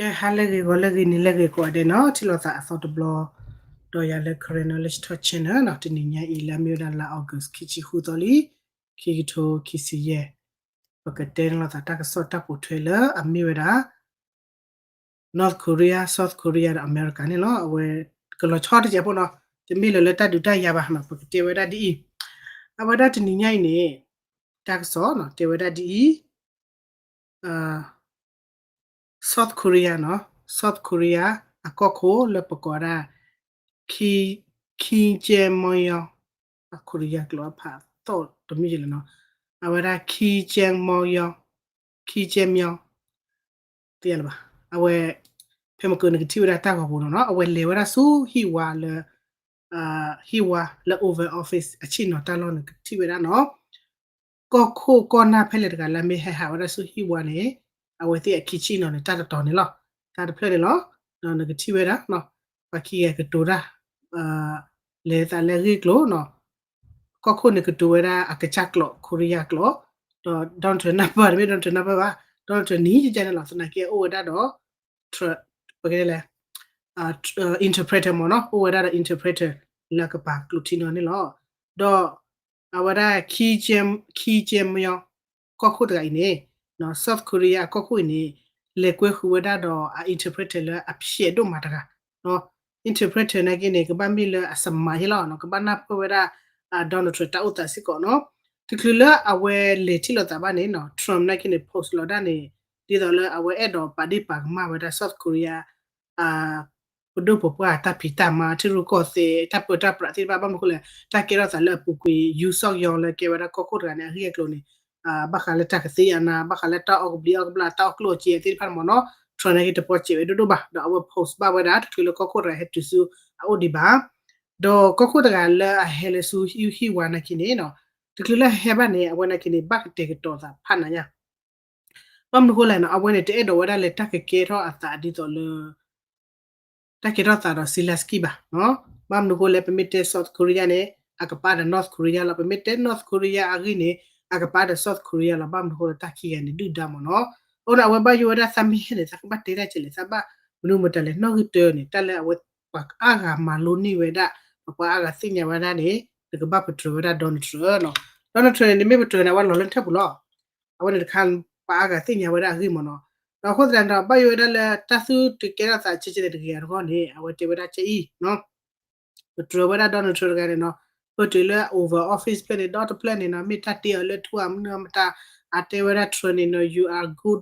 ကဲ ဟါလၢအဂ့ၤ ဂီၤလၢအဂ့ၤ နံၤလၢအဂ့ၤ ကိးဂၤဒဲးနီၤ, ထံၣ်လိာ်သးအသီတဘျီ ဒီးယၤလၢ Karen Knowledge Talk Channel နီၤ, တနံၤညါအံၤလၢအမ့ၢ်ဝဲဒၣ်လါ August ခံဆံဃုသီလံ, ခံကထိခံဆံယဲၢ်, ပကတဲန့ၢ်လိာ်သးတၢ်ကစီၣ်တၢ်ပိာ်ထွဲလၢအမ့ၢ်ဝဲဒၣ် North Korea, South Korea ဒီးအမဲရကၤန့ၣ်လီၤ. အဝဲကလီၤဆီတစဲးဖိနီၤ, တမ့ၢ်လၢၤလၢတၢ်ဒုးတၢ်ယၤဘၣ်နီၤ, ပကတဲဝဲဒၣ်ဒ်အံၤ, အဝဲဒၣ်တနံၤညါအံၤန့ၣ် တၢ်ကစီၣ်နီၤ တဲဝဲဒၣ်ဒ်အံၤ, South Korea နီၤ, South Korea အကီၢ်ခိၣ်လၢပကိးဝဲဒၣ် Kim, Kim Jong-un အ Korea ကျိာ်အဖးသီၣ်တမ့ၢ်ယလဲၣ်နီၤ, အဝဲဒၣ် Kim Jong-un, Kim Jong-un သ့ၣ်ညါလၢၤဘၣ်, အဝဲ ဖဲမ့ၢ်ကနကထံၣ်ဝဲဒၣ်တၢ်ဂီၤပူၤနီၤနီၤ, အဝဲလဲၤဝဲဒၣ်ဆူဟံၣ်ဝါလၢ ဟံၣ်ဝါလၢ Oval Office အဆ့ၣ်နီၤတၢ်လီၢ်န့ၣ် ကထံၣ်ဝဲဒၣ်နီၤ, ကီၢ်ခိၣ်ကီၢ်နၢ်ဖဲလဲၣ်တဂၤလၢမ့ၢ်ဟဲဟးဝဲဒၣ်ဆူဟံၣ်ဝါန့ၣ်, အဝဲသ့ၣ်အခံဆ့ၣ်နီၤန့ၣ် တၢ်တတီၤန့ၣ်လီၤ, တၢ်တဖျၢၣ်န့ၣ်လီၤ, ဒီးနကထံၣ်ဝဲဒၣ် ပှၤခံဂၤကတိၤတၢ် လဲၤသးလၢအဂ့ၢ်ကျိၤနီၤ, ကီၢ်ခိၣ်န့ၣ်ကတိၤဝဲဒၣ်အကစၢ်ကျိာ် Korea ကျိာ်, ဒီး Donald Trump နၢ်ပၢၢ် တမ့ၢ် Donald Trump နၢ်ပၢၢ်ဘၣ်, Donald Trump နံၤကကဲန့ၣ်လီၤ, သနာ်က့အိၣ်ဝဲဒၣ်ဒီး ပကတဲလဲၣ် interpreter မ့ၢ်နီၤ, အိၣ်ဝဲဒၣ်ဒီး interpreter လၢအကပာ်ကျိာ်ထံနီၤန့ၣ်လီၤ, ဒီး အဝဲဒၣ် Kim Jong-un ကီၢ်ခိၣ်တဂၤအံၤန့ၣ် South Korea အကီၢ်ခိၣ်အံၤန့ၣ် လဲၤကွဲဃုာ်ဝဲဒၣ်ဒီးအ interpreter လၢအဖျဲးဒိၣ်မးတဂၤ, interpreter နာ်က့န့ၣ် ကဘၣ်မ့ၢ်လၢအစမၤယဲလီၤ, ကဘၣ်နၢ်ပၢၢ်ဝဲဒၣ် Donald Trump တၢ်အိၣ်သးစ့ၢ်ကီးနီၤ, တချုးလၢအဝဲလဲၤထံၣ်လိာ်သးဘၣ်န့ၣ် Trump နာ်က့န့ၣ် post လီၤဒၣ်န့ၣ် ဒ်သိးလၢအဝဲအဲၣ်ဒိးပာ်ဒ့ၣ်ပာ်ကမၣ်ဝဲဒၣ် South Korea ပဒိၣ်ပပှၢ်တၢ်ဖံးတၢ်မၤ ထံရူၢ်ကီၢ်သဲး တၢ်ပၢတၢ်ပြးသ့ၣ်တဖၣ် ဘၣ်မနုၤဃိလဲၣ် တၢ်ကဲထီၣ်သးလၢအပူၤကွံာ် Yoon Suk Yeol လၢကဲဝဲဒၣ်ကီၢ်ခိၣ်တဂၤန့ၣ် အဂ့ၢ်အကျိၤန့ၣ် ဘၣ်ဃးလၢတၢ်ကသ့အနါ ဘၣ်ဃးလၢတၢ်အီၣ်ကဘျံးအီၣ်ကဘျၣ် တၢ်အီၣ်ကျိၣ်အစ့သ့ၣ်တဖၣ်န့ၣ်မ့ၢ်နီၤ Trump နာ်က့တပီၢ်စဲးဝဲဒိၣ်ဒိၣ်ဘၣ် ဒီးအဝဲ post ဘၣ်ဝဲဒၣ် တချုးလၢကီၢ်ခိၣ်တဂၤဟဲတုၤဆူအအိၣ်ဒံးဘၣ် ဒီးကီၢ်ခိၣ်တဂၤလၢအဟဲလၢဆူဟံၣ်ဝါနာ်က့န့ၣ် တချုးလၢအဟဲဘၣ်န့ၣ် အဝဲနာ်က့န့ၣ် ဘၣ်ကတဲာ်ကတီၤသးဖးနးညါ ဘၣ်မနုၤဃိလဲၣ်နီၤ အဝဲန့ၣ် တအဲၣ်ဒိးဝဲဒၣ်လၢတၢ်ကကဲထီၣ်အသးဒ်သိးလၢ တၢ်ကဲထီၣ်သးဒီး Zelensky ဘၣ်နီၤ ဘၣ်မနုၤဃိလဲၣ် ပမ့ၢ်တဲ South Korea န့ၣ် အကပၤဒီး North Korea လီၤ ပမ့ၢ်တဲ North Korea အဂ့ၢ်န့ၣ် အကပၤဒီး South Korea လီၤ ဘၣ်မနုၤဃိလၢတၢ်ခံဂၤန့ၣ် ဒုၣ်ဒါမ့ၢ်နီၤ အဃိန့ၣ် အဝဲဘၣ်ယိၣ်ဝဲဒၣ်သးမ့ၢ်ဟဲန့ၣ် သးကဘၣ်တဲတၢ်ကလဲၣ် သးဘၣ်မနုၤမတၤလဲၣ် နီၣ်ဂံၢ်တၢန့ၣ် တၢ်လၢအဝဲပှၤအါဂၤမၤလိန့ၢ်ဝဲဒၣ် ပှၤအါဂၤသ့ၣ်ညါဝဲဒၣ်န့ၣ် နကဘၣ်ပတြၢၤဝဲဒၣ် Donald Trump နီၤ Donald Trump န့ၣ် နမ့ၢ်ပတြၢၤန့ၣ် အဝဲလီၤလၢထၢၣ်ပူၤလီၤ အဝဲန့ၣ်တခါ ပှၤအါဂၤသ့ၣ်ညါဝဲဒၣ်အဂ့ၢ်မ့ၢ်နီၤ ဒီးအဃိသတးန့ၣ်ဒီး ဘၣ်ယိၣ်ဝဲဒၣ်လၢတၢ်သုတကဲထီၣ်သးဆဲးဆဲးန့ၣ်တဂ့ၤအတဂီၢ်န့ၣ် အဝဲတဲဝဲဒၣ်ကအံၤ ပတြၢၤဝဲဒၣ် Donald Trump တဂၤန့ၣ်နီၤ ပတုၤလၢ Oval Office ဖျၢၣ်န့ၣ် ဒီတဖျၢၣ်န့ၣ်နီၤ မ့ၢ်တၢ်တ့အီၤလၢထူအမုၢ်မတၤ အတဲဝဲဒၣ် Trump န့ၣ်နီၤ you are good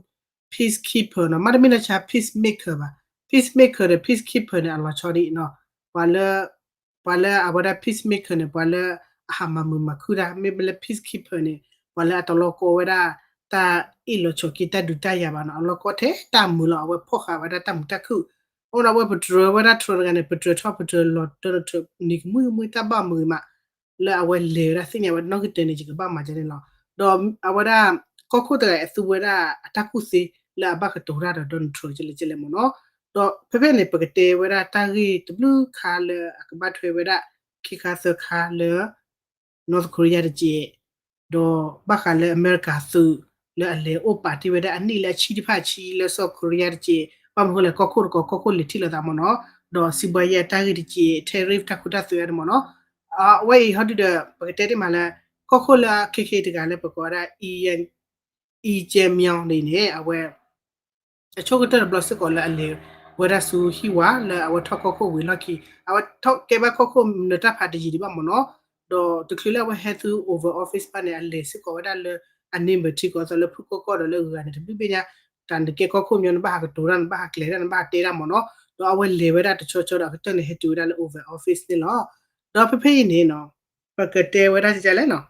peacekeeper နီၤ မ့တမ့ၢ်လၢဆါ peacemaker ဘၣ် peacemaker ဒီး peacekeeper န့ၣ် အလီၤဆီဒ်အံၤနီၤ ပှၤလၢ ပှၤလၢအဝဲဒၣ် peacemaker န့ၣ် ပှၤလၢအဟးမၤမုာ်မၤခုၣ်တၢ် မ့မ့ၢ်လၢ peacekeeper န့ၣ် ပှၤလၢအတလီၤကီဝဲဒၣ် တၢ်အ့ၣ်လိာ်ဆိးက့တၢ်ဒုးတၢ်ယၤဘၣ်နီၤ အလီၤကီထဲတၢ်မုာ်လီၤ အဝဲဖီၣ်ဃာ်ဝဲဒၣ်တၢ်မုာ်တၢ်ခုၣ် အဃိဒီးအဝဲပတြၢၤဝဲဒၣ် Trump တဂၤန့ၣ် ပတြၢၤထီၣ်ပတြၢၤလီၤ Donald Trump န့ၣ်ကမုၢ်မုၢ်တၢ်ဘၣ်မုာ်ဂ့ၤမး လၢအဝဲလဲၤဝဲဒၣ်သ့ၣ်ညါဝဲနီၣ်ဂံၢ်တၢန့ၣ် ယကဘၣ်မၤဒ်န့ၣ်လီၤ ဒီးအဝဲဒၣ် ကီၢ်ခိၣ်တဂၤအသူဝဲဒၣ်အတၢ်ကူၣ်သ့လၢအဘၣ်ကတိၤတၢ်ဒီး Donald Trump ကလဲၣ်ကလဲၣ်မ့ၢ်နီၤ ဒီးဖဲဖဲန့ၣ် ပကတဲဝဲဒၣ်တၢ်ဂ့ၢ်တဘျုးခါလၢအကဘၣ်ထွဲဝဲဒၣ် ခံခါသၢခါလၢ North Korea တက့ၢ် ဒီးဘၣ်ဃးလၢအမဲရကၤသုး လၢအလဲၤအိၣ်ပာ်တ့ၢ်ဝဲဒၣ်အနံၣ်လၢအဆံတဖၣ်ဆံလၢ South Korea တက့ၢ် ဘၣ်မနုၤဃိလဲၣ် ကီၢ်ခိၣ်တကီၢ် ကီၢ်ခိၣ်လဲၤထံၣ်လိာ်သးမ့ၢ်နီၤ ဒီးစံးဘှါယဲၢ်အတၢ်ဂ့ၢ်တက့ၢ် tariff တၢ်ခိတၢ်သွဲအါန့ၣ်မ့ၢ်နီၤ အဝဲအံၤဟီဒုဒီး ပကတဲတ့ၢ်မးလၢ ကီၢ်ခိၣ်လၢခဲခဲတဂၤလၢပကိးဝဲဒၣ် အံကဲမၠီန့ၣ်န့ၣ် အဝဲ အဆိကတၢၢ်တဘျီစ့ၢ်ကီးလၢအလဲၤဝဲဒၣ်ဆူဟံၣ်ဝါလၢအဝဲထီၣ်ကီၢ်ခိၣ်ဝံၤလီၢ်ခံ အဝဲထီၣ်ကဲဘၣ်ကီၢ်ခိၣ်နတၢ်ဖးတယံာ်ဒံးဘၣ်မ့ၢ်နီၤ ဒီးတချုးလၢအဝဲဟဲဆူ Oval Office ဘၣ်န့ၣ် အလဲၤစ့ၢ်ကီးဝဲဒၣ်လၢအန့ၢ်ဘၢထံကီၢ်အသီလၢဖုၣ်ကိာ်ကီၢ်ဒီးလၢဂုၤဂၤန့ၣ် တဘျုးဘ့ၣ်ညါ တၢ်နကဲကီၢ်ခိၣ်မၠီ နဘၣ်ဟးကတိၤတၢ် နဘၣ်ဟးကျဲၤတၢ် နဘၣ်ဟးတဲတၢ်မ့ၢ်နီၤ ဒီးအဝဲလဲၤဝဲဒၣ်တဆီဆီဒီးအကတၢၢ်န့ၣ် ဟဲတုၤဝဲဒၣ်လၢ Oval Office န့ၣ်လီၤ ဒီးဖဲဖဲအံၤန့ၣ်နီၤ ပကတဲဝဲဒၣ်ကလဲၣ်နီၤ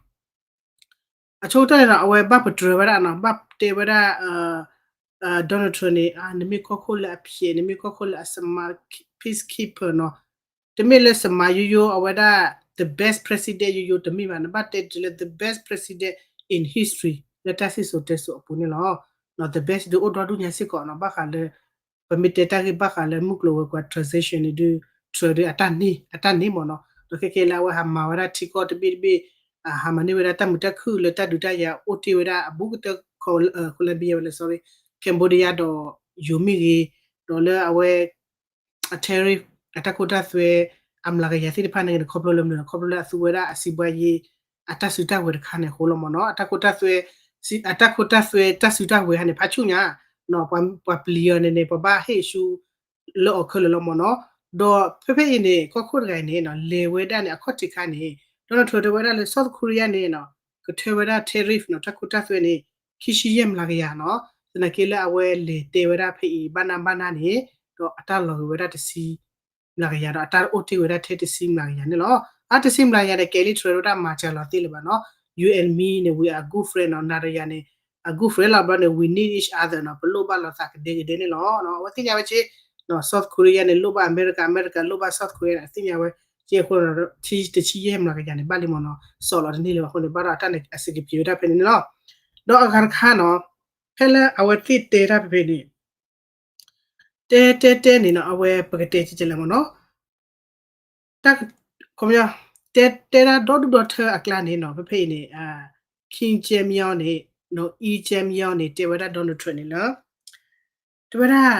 အဆိကတၢၢ်န့ၣ်ဒီး အဝဲဘၣ်ပတြၢၤဝဲဒၣ်နီၤ ဘၣ်တဲဝဲဒၣ် Donald Trump န့ၣ် နမ့ၢ်ကီၢ်ခိၣ်လၢအဖျဲး နမ့ၢ်ကီၢ်ခိၣ်လၢအစမၤ peacekeeper နီၤ တမ့ၢ်လၢစမၤယိယိ အဝဲဒၣ် the best president ယိယိ တမ့ၢ်ဘၣ် နဘၣ်တဲတုၤလၢ the best president in history လၢတၢ်စံၣ်စိၤတဲစိၤအပူၤန့ၣ်လီၤ the best ဒုးအိၣ်ဒီဒူၣ်ညါစ့ၢ်ကီးနီၤ ဘၣ်ဃးလၢ ပမ့ၢ်တဲတၢ်ဂ့ၢ်ဘၣ်ဃးလၢမုၢ်ကျိၤဝဲၤကွာ် transition န့ၣ်ဒုး Trump ဒုး အတၢ်န့ၢ်မ့ၢ်နီၤ ဒီးခဲကဲလၢအဝဲဟးမၤဝဲဒၣ်ထံကီၢ်တဘ့ၣ်တဘ့ၣ် ဟးမၤန့ၢ်ဝဲဒၣ်တၢ်မုာ်တၢ်ခုၣ်လၢတၢ်ဒုးတၢ်ယၤအိၣ်တ့ၢ်ဝဲဒၣ်အဘူးကတၢၢ် Colombia ဝဲလၢ sorry Cambodia ဒီးယိၤမ့ၢ်ဂ့ၤ ဒီးလၢအဝဲ အ tariff အတၢ်ခိတၢ်သွဲ အမျးကယၤသ့ၣ်တဖၣ်န့ၣ် ခီဖျိလၢမနုၤလဲၣ် ခီဖျိလၢအသူဝဲဒၣ်အစီးပွားရေး အတၢ်စုတၢ်ဝဲၤတခါန့ၣ်အဃိလီၤမ့ၢ်နီၤ. အတၢ်ခိတၢ်သွဲ အတၢ်ခိတၢ်သွဲတၢ်စုတၢ်ဝဲၤဟါန့ၣ် ဖးဆူၣ်ညါ ပှၤပျံၤအီၤန့ၣ်န့ၣ် ပှၤဘၣ်ဟ့ၣ်ဆူလၢအီၤခဲလၢာ်လီၤမ့ၢ်နီၤ. ဒီးဖဲဖဲအံၤန့ၣ် ကီၢ်ခိၣ်တဂၤအံၤန့ၣ် လဲၤဝဲဒၣ်န့ၣ် အခီၣ်ထံးခါန့ၣ် Donald Trump တဲဝဲဒၣ်လၢ South Korea န့ၣ် ကထၢဝဲဒၣ် tariff နီၤ တၢ်ခိတၢ်သွဲန့ၣ် ခံဆံယဲၢ်မျးကယၤနီၤ. သနာ်က့လၢအဝဲလဲၤတဲဝဲဒၣ်ဖဲအံၤ ဘၣ်နၢ်ဘၣ်နၢ်န့ၣ် ဒီးအတၢ်လီၤဂ့ၤဝဲဒၣ်တဆံမျးကယၤ ဒီးအတၢ်အိၣ်တ့ၢ်ဝဲဒၣ်ထဲတဆံမျးကယၤန့ၣ်လီၤ. အတဆံမျးကယၤဒီး ကဲလံ Trump ဝဲဒၣ်မၤစၢၤလီၤသ့လၢၤဘၣ်နီၤ. You and me န့ၣ် we are good friend နီၤ နၤဒီးယၤန့ၣ် အ good friend လီၤဘျီန့ၣ် we need each other နီၤ ပလိၣ်ဘၣ်လိာ်သးကဒဲကဒဲန့ၣ်လီၤ. အဝဲသ့ၣ်ညါဝဲက့ South Korea န့ၣ် လိၣ်ဘၣ်အမဲရကၤ အမဲရကၤလိၣ်ဘၣ် South Korea န့ၣ် အသ့ၣ်ညါဝဲက့အဃိ တဆံယဲၢ်မျးကယၤန့ၣ် ဘၣ်လံမ့ၢ်နီၤ စီၣ်လီၤတန့ၢ်လၢၤဘၣ်အဃိန့ၣ် ဘၣ်ဒီးအတၢ်န့ၣ် အဆင်ပြေဝဲဒၣ်ဖဲန့ၣ်န့ၣ်လီၤ. ဒီးအဂၤတခါနီၤ ဖဲလၢအဝဲသ့ၣ်တဲတၢ်ဖဲဖဲန့ၣ် တဲတဲတဲန့ၣ်နီၤ အဝဲပကတဲကဲလဲၣ်မ့ၢ်နီၤ တၢ် ခီပညီ တဲတဲဒၣ်ဒီဒူၣ်ဒီထၢအကျါန့ၣ်နီၤ ဖဲဖဲအံၤန့ၣ် Kim Jong Un န့ၣ် Kim Jong Un န့ၣ် တဲဝဲဒၣ် Donald Trump န့ၣ်လၢ တဲဝဲဒၣ်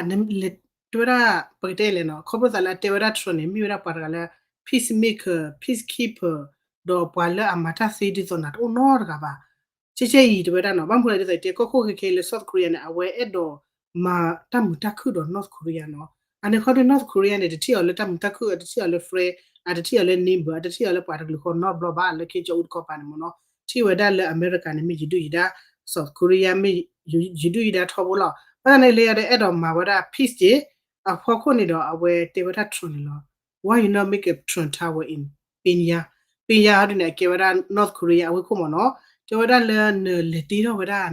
တဲဝဲဒၣ် ပကတဲလဲၣ်နီၤ ခီဖျိသးလၢအတဲဝဲဒၣ် Trump န့ၣ် မ့ၢ်ဝဲဒၣ်ပှၤတဂၤလၢ peacemaker peacekeeper ဒီးပှၤလၢအမၤတၢ်သ့ဒ်သိးနၤတအိၣ်နီတဂၤဘၣ် ကဲကဲအံၤတဲဝဲဒၣ်နီၤ ဘၣ်မနုၤဒ်သိးတဲ ကီၢ်ခိၣ်ခဲခဲလၢ South Korea န့ၣ် အဝဲအဲၣ်ဒိးမၤတၢ်မုာ်တၢ်ခုၣ်ဒီး North Korea နီၤ အန့ၣ်ခီဒီး North Korea န့ၣ် တထံၣ်အီၤလၢတၢ်မုာ်တၢ်ခုၣ် အတထံၣ်အီၤလၢ friend အတထံၣ်အီၤလၢ neighbor အတထံၣ်အီၤလၢပှၤတကလုာ်ဃီနီတဘျီဘၣ် လၢ Kim Jong Un တခီပၤန့ၣ်မ့ၢ်နီၤ ထံၣ်ဝဲဒၣ်လၢအမဲရကၤန့ၣ် မ့ၢ်ယဒုၣ်ယဒါ South Korea မ့ၢ်ယဒုၣ်ယဒါထီဘိလီၤ ဘၣ်ဆၣ်န့ၣ်လၢယၤဒီးအဲၣ်ဒိးမၤဝဲဒၣ် peace က့ အဖီခိၣ်န့ၣ်ဒီး အဝဲတဲဝဲဒၣ် Trump န့ၣ်လီၤ Why you not make a Trump Tower in Pyongyang Pyongyang ဟီဒုန့ၣ် အကဲဝဲဒၣ် North Korea အဝ့ၢ်ခိၣ်မ့ၢ်နီၤ တဲဝဲဒၣ်လၢနလဲၤတ့ထီၣ်ဝဲဒၣ်န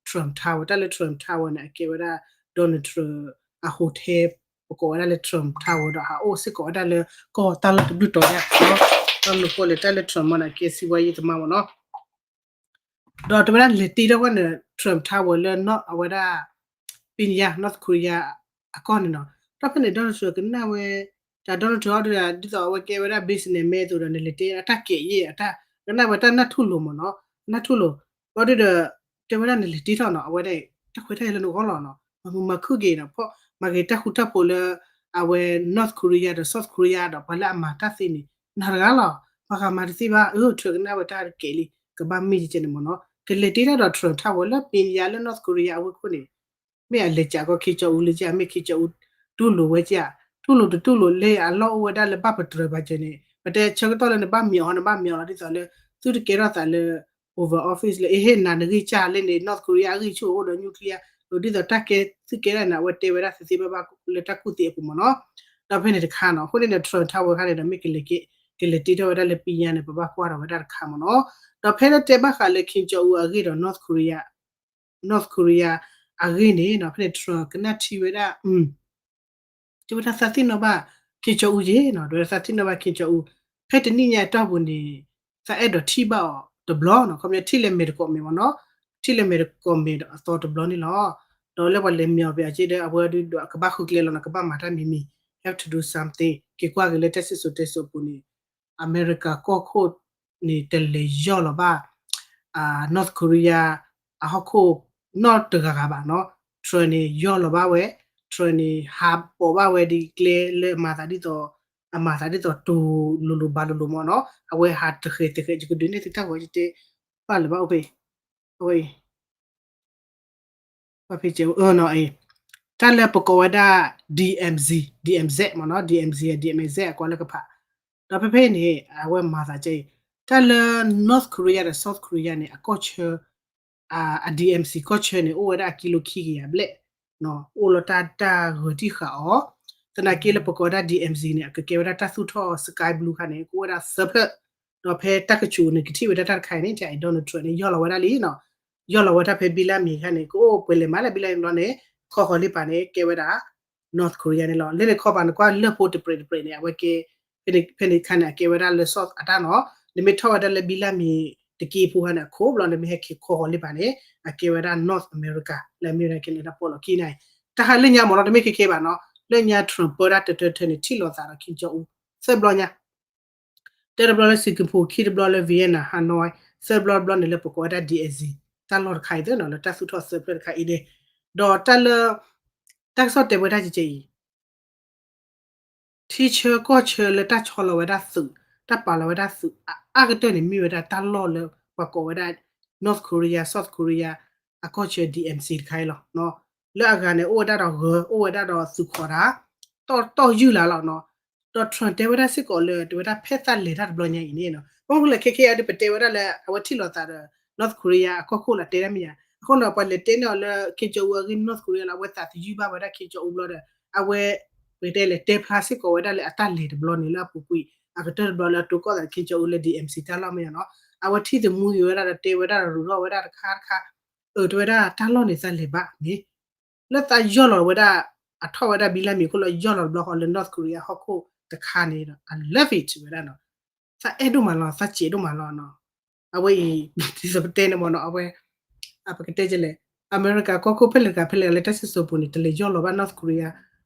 Trump Tower တၢ်လၢ Trump Tower န့ၣ် အကဲဝဲဒၣ် Donald Trump အ hotel ပကိးဝဲဒၣ်လၢ Trump Tower ဒီးဟးအိၣ်စ့ၢ်ကီးဝဲဒၣ်လၢကီၢ်တၢ်လီၢ်တဘျုးတီၤညါ တၢ်လီၢ်ဃိလဲၣ် တၢ်လၢ Trump မ့ၢ်န့ၣ် အကဲစံးဝဲယံာ်သမါမ့ၢ်နီၤ ဒီးတဲဝဲဒၣ်လဲၤတ့ထီၣ်ဝဲန့ၣ် Trump Tower လၢ North အဝဲဒၣ် Pyongyang North Korea အကီၢ်န့ၣ်နီၤ ဒီးဖဲန့ၣ် Donald Trump ကနၣ်ဝဲ တၢ် Donald Trump အီၤဒုဒီး ဒ်သိးအဝဲကဲဝဲဒၣ် businessman အသိးဒီး နလဲၤတ့အတၢ်ကဲးယဲၢ်အတၢ် ကနၣ်ဝဲတၢ်နၢ်ထူၣ်လိာ်မ့ၢ်နီၤ နၢ်ထူၣ်လိာ် ဘျီဒုဒီး တဲဝဲဒၣ်နလဲၤတ့ထီၣ်နီၤ အဝဲဒၣ် တၢ်ခွဲးတၢ်ယာ်လၢနဂီၢ်လီၤနီၤ မၤမုာ်မၤခုၣ်က့ၤနီၤ မၤက့ၤတၢ်ဃူတၢ်ဖိးလၢ အဝဲ North Korea ဒီး South Korea ဒီးပှၤလၢအမၤတၢ်သ့န့ၣ် နၤတဂၤလီၤ ပှၤဂၤမၤတသ့ဘၣ် အၢ Trump ကနၣ်ဝဲတၢ်ကဲးလံ ကဘၣ်မ့ၢ်ကဲန့ၣ်မ့ၢ်နီၤ ကလဲၤတ့ထီၣ်ဒီး Trump Tower လၢ Pyongyang လၢ North Korea အဝ့ၢ်ခိၣ်န့ၣ် မ့ၢ်အလဲၤကးကီ Kim Jong Un လၢကမ့ၢ် Kim Jong Un တူၢ်လိာ်ဝဲက တူၢ်လိာ်တတူၢ်လိာ်လၢအလီၢ်အိၣ်ဝဲဒၣ်လၢဘၣ်ပတြၢၤဘၣ်ကဲန့ၣ် ပတဲဆၢကတီၢ်လၢနဘၣ်မံအီၤ နဘၣ်မံအီၤလီၤ ဒ်သိးလၢ သုတကဲထီၣ်သးလၢ Oval Office လၢ အဟ့ၣ်နၤနဂံၢ်စၢ်လၢန့ၣ် North Korea အဂံၢ်ဆူၣ်အိၣ်ဒီး nuclear ဒ်သိးတၢ်ကဲသုကဲဒၣ်န့ၣ် အဝဲတဲဝဲဒၣ်သ့သ့ဘၣ်ဘၣ်လၢတၢ်ကူၣ်သ့အပူၤမ့ၢ်နီၤ ဒီးဖဲန့ၣ်တခါနီၤ အဃိန့ၣ် Trump Tower ခါန့ၣ်ဒီး မ့ၢ်ကလဲၤတ့ထီၣ်ဝဲဒၣ်လၢ Pyongyang န့ၣ် ပဘၣ်ကွၢ်ထီၣ်ဝဲဒၣ်တခါမ့ၢ်နီၤ ဒီးဖဲလၢတဲဘၣ်ဃးလၢ Kim Jong Un အဂ့ၢ်ဒီး North Korea North Korea အဂ့ၢ်န့ၣ်နီၤ ဖဲန့ၣ် Trump ကနၣ်ထံဝဲဒၣ် တဲဝဲဒၣ်သးသ့ၣ်နီၣ်ဘၣ် Kim Jong Un ယ့ၣ်နီၤ တဲဝဲဒၣ်သးသ့ၣ်နီၣ်ဘၣ် Kim Jong Un ဖဲတနံၣ်ညါအတီၢ်ပူၤန့ၣ် သးအဲၣ်ဒိးထံၣ်ဘၣ်အီၤတဘျီနီၤ ခီပညီထံၣ်လၢမဲာ်တကိးမဲာ်မ့ၢ်နီၤ ထံၣ်လၢမဲာ်တကိးမဲာ်ဒီးအသီတဘျီန့ၣ်လီၤ ဒီးလၢပှၤလဲၤမံအီၤပယၤက့ဒီး အဝဲဒုးဒီးကဘၣ်ဃုကျဲလီၤနီၤ ကဘၣ်မၤတၢ်မံၤမံၤ have to do something က့ၤကွၢ်က့ၤလၢတၢ်စံၣ်စိၤတဲစိၤအပူၤန့ၣ် အမဲရကၤကီၢ်ခိၣ်န့ၣ် တလဲၤယီၢ်လီၤဘၣ် North Korea အဟီၣ်ခိၣ်နီတဂၤဂၤဘၣ်နီၤ Trump န့ၣ် ယီၢ်လီၤဘၣ်ဝဲ Trump န့ၣ် ဟးပိာ်ဘၣ်ဝဲဒ်ကျဲလၢအမၤသးဒ်သိး အမၤသးဒ်သိးတိၤလိၤလိၤဘၣ်လိၤလိၤမ့ၢ်နီၤ အဝဲဟးတဃဲၤတဃဲၤ ယကဒုးနဲၣ်သုတၢ်ဂီၤယတဲ ဘၣ်လၢၤဘၣ်အိၣ်ဖဲ အဝဲအံၤ ဘၣ်ဖဲကဲ အၢနီၤအံၤ တၢ်လၢပကိးဝဲဒၣ် DMZ DMZ မ့ၢ်နီၤ DMZ DMZ အကွၢ်လၢကဖး ဒီးဖဲဖဲအံၤန့ၣ် အဝဲမၤသးကဲအံၤ တၢ်လၢ North Korea ဒီး South Korea န့ၣ် အကီၢ်ဆၢ အ DMZ ကီၢ်ဆၢန့ၣ် အိၣ်ဝဲဒၣ်အကံလိခံကယၤဘျဲၣ် အိၣ်လီၤတၢ်တၢ်ဂၢၤတံၢ်ဃာ်အီၤ သနာ်က့လၢပကိးဝဲဒၣ် DMZ န့ၣ် အကကဲဝဲဒၣ်တၢ်သူၣ်ထီၣ် Sky Blue ခါန့ၣ် ကအိၣ်ဝဲဒၣ်သၢဖျၢၣ် ဒီးဖဲတၢ်ကဆူးန့ၣ် ကထံၣ်ဝဲဒၣ်တၢ်တခါအံၤန့ၣ် Donald Trump န့ၣ် ယီၢ်လီၤဝဲဒၣ်လံနီၤ ယီၢ်လီၤဝဲတၢ်ဖဲဘံလၢမံၤခါန့ၣ် ကအိၣ်ပှဲၤလဲၤမးလၢဘံလၢမံၤဘျီန့ၣ် ခီဃီၤလံပာ်န့ၣ် ကဲဝဲဒၣ် North Korea န့ၣ်လီၤ လၢန့ၣ်ခီပၤနကွၢ်လၢၢ်ဖိတပြဲးတပြဲးန့ၣ် အဝဲကဲ ဖဲန့ၣ်ခါန့ၣ် အကဲဝဲဒၣ်လၢ South အတၢ်နီၤ နမ့ၢ်ထီၣ်ဝဲဒၣ်လၢဘံလၢမံၤတက့ဖိခါန့ၣ် အခိၣ်ဘျီ နမ့ၢ်ဟဲက့ၤခီဃီၤလံပာ်န့ၣ် အကဲဝဲဒၣ် North America လၢအမ့ၢ်ဝဲဒၣ်ကဲန့ၣ်တၢ်ပီၣ်လီၤခံန့ၣ် တၢ်ဟးလၢညါမ့ၢ်နီၤ တမ့ၢ်ခဲခဲဘၣ်နီၤ လၢညါ Trump ပၢတၢ်တထၢထၢန့ၣ် ထံၣ်လိာ်သးဒီး Kim Jong Un သၢဘျီညါ တၢတဘျီလၢ Singapore ခံတဘျီလၢ Vietnam Hanoi သၢဘျီတဘျီန့ၣ်လၢပကိးဝဲဒၣ် DMZ တၢ်လီၢ်တခါအံၤသ့နီၤ လၢတၢ်သူၣ်ထီၣ်သၢဖျၢၣ်တခါအံၤန့ၣ် ဒီးတၢ်လၢ တၢ်ကစီၣ်တဲဝဲဒၣ်ကဲကဲအံၤ ထံဆၢကီၢ်ဆၢလၢတၢ်ဆီလီၤဝဲဒၣ်သုး, တၢ်ပာ်လီၤဝဲဒၣ်သုးအအါကတၢၢ်န့ၣ် မ့ၢ်ဝဲဒၣ်တၢ်လီၢ်လၢပှၤကိးဝဲဒၣ် North Korea, South Korea အကီၢ်ဆၢ D M Z တခါအံၤလီၤ. လၢအဂၤန့ၣ် အိၣ်ဝဲဒၣ်ဒီးဂၢၤ, အိၣ်ဝဲဒၣ်ဒီးသုးခိးတၢ် တီၢ်ယုၢ်လၢ်လီၤနီၤ. ဒီး Trump တဲဝဲဒၣ်စ့ၢ်ကီးလၢ တဲဝဲဒၣ်ဖဲသးလဲၤတၢ်တဘျီညါအံၤန့ၣ်နီၤ, ဘၣ်မနုၤလဲၣ် ခဲခဲအံၤဒီး ပတဲဝဲဒၣ်လၢအဝဲထံၣ်လိာ်သးဒီး North Korea အကီၢ်ခိၣ်လၢတဲဒၣ်မ့ၢ်ဧါ, အဃိန့ၣ် ပှၤလဲၤတဲန့ၢ်အီၤလၢ Kim Jong Un အဂ့ၢ် North Korea လီၤ အဝဲသးသယုၢ်ဘၣ်ဝဲဒၣ် Kim Jong Un ဘျီဒီး အဝဲ ပကတဲလဲၤတဲဖျါစ့ၢ်ကီးဝဲဒၣ်လၢအတၢ်လဲၤတဘျီန့ၣ် လၢအပူၤကွံာ် အကတၢၢ်တဘျီလၢအတိၢ်ကီၢ်သး Kim Jong Un လၢ D M Z တၢ်လီၢ်မ့ၢ်ဧါနီၤ, အဝဲထံၣ်သမူက့ၤဝဲဒၣ်ဒီးတဲဝဲဒၣ်ဒီးရူးထီၣ်ဝဲဒၣ်တခါတခါ, အၢ တဲဝဲဒၣ်တၢ်လီၢ်န့ၣ်သးလဲၤဘၣ်မ့ၢ် လၢသးယီၢ်လီၤဝဲဒၣ် အထီၣ်ဝဲဒၣ်ဘံလၢမံၤခိၣ်လၢယီၢ်လီၤတဘျီဃီလၢ North Korea ဟီၣ်ခိၣ်တခါန့ၣ်ဒီး I love it ဝဲဒၣ်နီၤ, သးအဲၣ်ဒိၣ်မးလီၤ သးစဲးဒိၣ်မးလီၤနီၤ, အဝဲအံၤ ဒ်သိးပတဲန့ၣ်မ့ၢ်နီၤ အဝဲ ပကတဲကလဲၣ် အမဲရကၤကီၢ်ခိၣ်ဖဲလဲၣ်တခါဖဲလဲၣ်တခါလၢတၢ်စံၣ်စိၤပူၤန့ၣ် တလဲၤယီၢ်လီၤဘၣ် North Korea